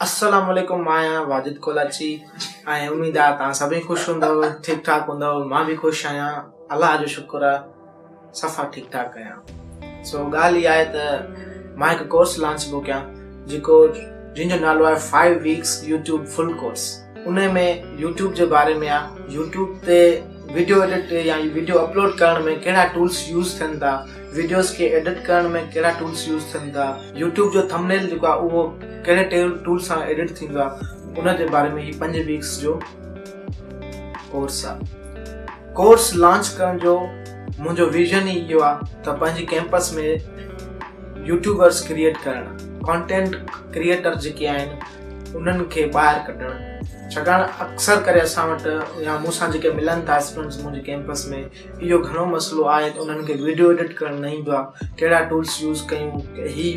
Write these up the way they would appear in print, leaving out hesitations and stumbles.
السلام عليڪم مان آهيان واجد ڪولاچي ۽ اميد آهي توهان سڀئي خوش هوندؤ ٺيڪ ٺاڪ هوندؤ مان به خوش آهيان الله جو شڪر آهي صفا ٺيڪ ٺاڪ آهيان سو ڳالهه اها آهي ته مان هڪ ڪورس لانچ پيو ڪيان جيڪو جنهن جو نالو آهي 5 ويڪس يوٽيوب فل ڪورس ان ۾ يوٽيوب جي باري ۾ آهي يوٽيوب تي ويڊيو ايڊٽ يا ويڊيو اپلوڊ ڪرڻ ۾ ڪهڙا ٽولس يوز ٿين ٿا ويڊيوز کي ايڊٽ ڪرڻ ۾ ڪهڙا ٽولس يوز ٿين ٿا يوٽيوب جو ٿمنيل جيڪو آهي اهو ڪهڙي ٽول سان ايڊٽ ٿيندو آهي ان جي باري ۾ هي 5 ويڪس جو ڪورس آهي ڪورس لانچ ڪرڻ جو منهنجو ويزن ئي اهو آهي ته پنهنجي ڪيمپس ۾ يوٽيوبرس ڪريئيٽ ڪرڻ ڪانٽينٽ ڪريئيٽر جيڪي آهن انهن کي ٻاهر ڪڍڻ ڇاڪاڻ اڪثر ڪري اسان وٽ يا مون سان جيڪي ملن ٿا اسٽوڊنٽس منهنجي ڪيمپس ۾ اهو گهڻو مسئلو آهي ته انهن کي ويڊيو ايڊٽ ڪرڻ نه ايندو آهي ڪهڙا ٽولس يوز ڪيون هي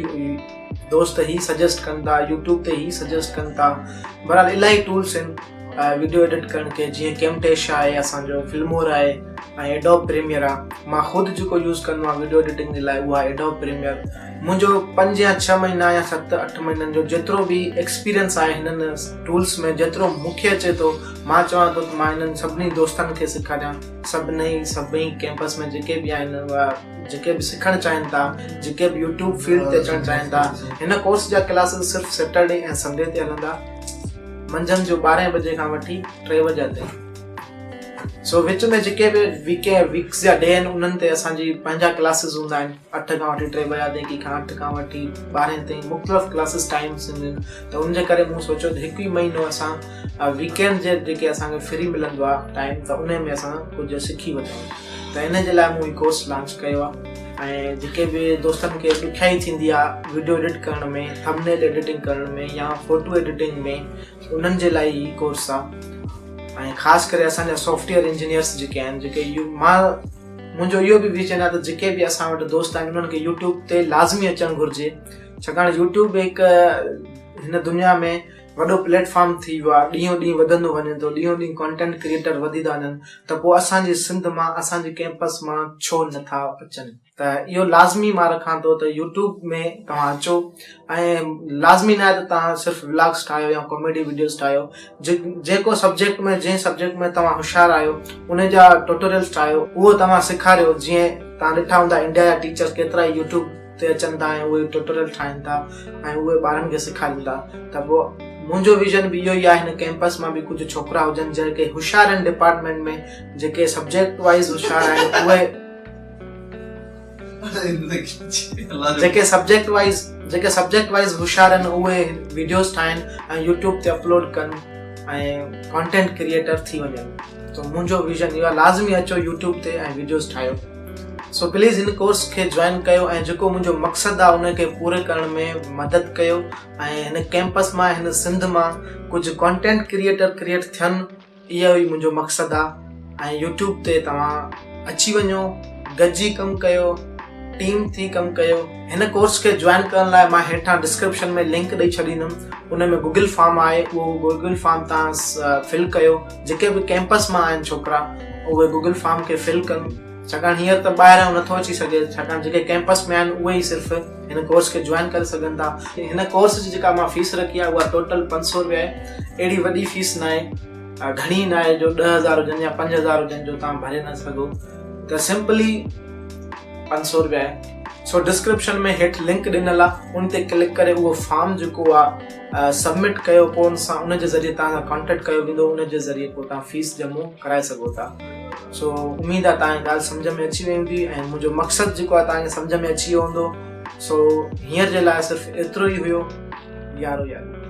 دوست هي سجيسٽ ڪن ٿا يوٽيوب تي هي سجيسٽ ڪن ٿا بهرحال الاهي ٽولس آهن ويڊيو ايڊٽ ڪرڻ کي جيئن ڪيمٽيش آهي اسان جو فلمور آهي ۽ ايڊوب پريميئر آهي مان خود جيڪو يوز ڪندو آهيان ويڊيو ايڊٽنگ جي لاء اهو آهي ايڊوب پريميئر منهنجو 5 يا 6 مهينا يا 7 8 مهينن جو جيترو به ايڪسپيرينس آهي هنن ٽولس ۾ جيترو مون کي اچي ٿو مان چوان ٿو ته مان هنن سڀني دوستن کي سيکاريان سڀني سڀئي ڪيمپس ۾ جيڪي به آهن جيڪي به سکڻ چاهين ٿا جيڪي به يوٽيوب فيلڊ تي اچڻ چاهين ٿا هن ڪورس جا ڪلاسز صرف سيٽرڊي ۽ سنڊي تي هلندا منجهند جو 12 بجي کان وٺي 3 بجي تائين. سو وچ ۾ جيڪي به ويڪ ويڪس جا ڊي آهن انهن تي اسان جي پنهنجا ڪلاسز هوندا آهن 8 کان وٺي 3 بجا تائين ڪي کان 8 کان وٺي 12 تائين مختلف ڪلاسز ٽائمس هونديون آهن ته ان جي ڪري مون سوچيو ته هڪ ئي مهينو اسان ويڪينڊ جي جيڪي اسان کي فري ملندو آهي ٽائيم ته ان ۾ اسان ڪجهه سکي وٺون ته ان جي لاء مون هي ڪورس لانچ ڪيو آهي ۽ جيڪي به دوستن کي ڏکيائي ٿيندي آهي ويڊيو ايڊٽ ڪرڻ ۾ ٿمبنيل ايڊيٽنگ ڪرڻ ۾ يا فوٽو ايڊيٽنگ ۾ انهن جي لاء هي ڪورس آهي ۽ خاص ڪري اسان جا سافٽويئر انجنيئرس جيڪي آهن جيڪي مان منهنجو اهو به ويزن آهي ته جيڪي به اسان وٽ دوست آهن انهن کي يوٽيوب تي لازمي اچڻ گهرجي ڇاڪاڻ يوٽيوب هڪ هن دنيا ۾ وڏو پليٽ فارم ٿي ويو آهي ڏينهون ڏينهن وڌندو وڃي ٿو ڏينهون ڏينهن ڪانٽينٽ ڪريئيٽر وڌي ٿا وڃن ته پوء اسان جي سنڌ مان اسان جي ڪيمپس مان ڇو نه ٿا اچن ته اهو لازمي مان رکان ٿو ته يوٽيوب ۾ توهان اچو ۽ لازمي نه آهي ته توهان صرف ولاگس ٺاهيو يا ڪاميڊي ويڊيوز ٺاهيو جيڪو سبجيڪٽ ۾ جنهن سبجيڪٽ ۾ توهان هوشيار آهيو ان جا ٽوٽوريلس ٺاهيو اهو توهان سيکاريو جيئن توهان ڏٺا هوندا انڊيا جا ٽيچرس ڪيترا يوٽيوب تي اچن ٿا ۽ اهي ٽيوٽوريل ٺاهين ٿا ۽ اهي ٻارن کي سيکارين ٿا ته پوء منهنجو ويزن به اهو ئي آهي هن ڪيمپس مان به ڪجهه ڇوڪرا هجن جيڪي هوشيار آهن ڊپارٽمينٽ ۾ جيڪي سبجيڪٽ وائز هوشيار آهن اهي جيڪي سبجيڪٽ وائز جيڪي سبجيڪٽ وائز هوشيار آهن اهي ويڊيوز ٺاهين ۽ يوٽيوب تي اپلوڊ ڪن ۽ ڪانٽينٽ ڪريئيٽر ٿي وڃن ته منهنجو ويزن اهو آهي لازمي اچو يوٽيوب تي ۽ ويڊيوز ٺاهيو. سو پليز هن ڪورس کي جوائن ڪيو ۽ جيڪو منهنجو مقصد آ ان کي پوري ڪرڻ ۾ مدد ڪيو ۽ هن ڪيمپس مان هن سنڌ مان ڪجهه ڪانٽينٽ ڪريئيٽر ڪريئيٽ ٿين اهو ئي منهنجو مقصد آ ۽ يوٽيوب تي توهان اچي وڃو گڏجي ڪم ڪيو ٽيم ٿي ڪم ڪيو هن ڪورس کي جوائن ڪرڻ لاء مان هيٺان ڊسڪرپشن ۾ لنڪ ڏئي ڇڏيندم ان ۾ گوگل فارم آهي اهو گوگل فارم توهان فل ڪيو جيڪي به ڪيمپس مان آهن ڇوڪرا اهي گوگل فارم کي فل ڪن ڇاڪاڻ هينئر ته ٻاهريان نٿو اچي سگهي ڇاڪاڻ جيڪي ڪيمپس ۾ آهن اهي ئي صرف هن ڪورس کي جوائن ڪري سگهن ٿا. هن ڪورس جي جيڪا مان فيس رکي آهي اها ٽوٽل 500 روپيا آهي اهڙي وڏي فيس ناهي گهڻي ناهي جو 10000 هجن يا 5000 هجن جو توهان ڀري نه سگهو ته سمپلي 500 روپيا آهي سو ڊسڪرپشن ۾ هيٺ لنڪ ڏنل آهي ان تي ڪلڪ ڪري اهو فارم جيڪو آهي سبمٽ ڪيو پوء ان سان ان جي ذريعي توهان سان ڪانٽيڪٽ ڪيو ويندو ان جي ذريعي پوء توهان فيس جمع ڪرائي سگهو ٿا سو اميد آهي توهان کي ڳالهه سمجهه ۾ اچي وئي هوندي ۽ منهنجو مقصد جيڪو آهي توهان کي سمجهه ۾ اچي ويو هوندو سو هينئر جي لاء صرف ايترو ئي هيو يارو يارو.